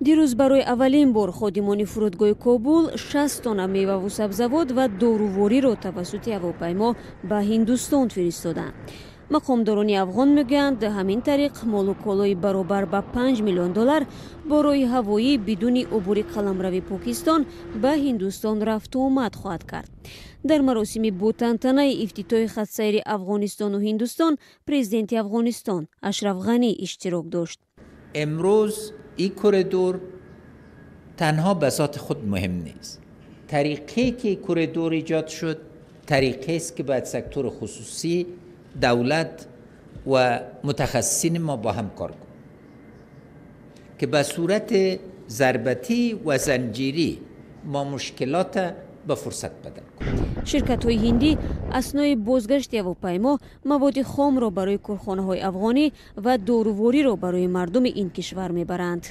Дирӯз барои аввалин бор ходимони фурудгоҳи Кобул 60 тонна меваву сабзавот ва дорувориро тавассути ҳавопаймо ба Ҳиндустон фиристоданд. Мақомдорони афғон мегӯянд, ҳамин тариқ молу колои баробар ба 5 миллион доллар бо роҳи ҳавоӣ бидуни убури қаламрави Покистон ба Ҳиндустон рафту омад хоҳад кард. Дар маросими ботантанаи ифтитоҳи хатсайри Афғонистону Ҳиндустон президенти Афғонистон Ашраф Ғанӣ иштирок дошт. Имрӯз ин коридор танҳо ба зоти худ муҳим нест. Тариқе ки коридор эҷод шуд, тариқест ки бояд сектори хусусӣ, давлат ва мутахассисини мо бо ҳам кор кунанд, ки ба сурати зарбатӣ ва занҷирӣ мо мушкилот ба фурсат бадал кунем. Ширкатҳои ҳиндӣ аснои бозгашти ҳавопаймо маводи хомро барои корхонаҳои афғонӣ ва дорувориро барои мардуми ин кишвар мебаранд.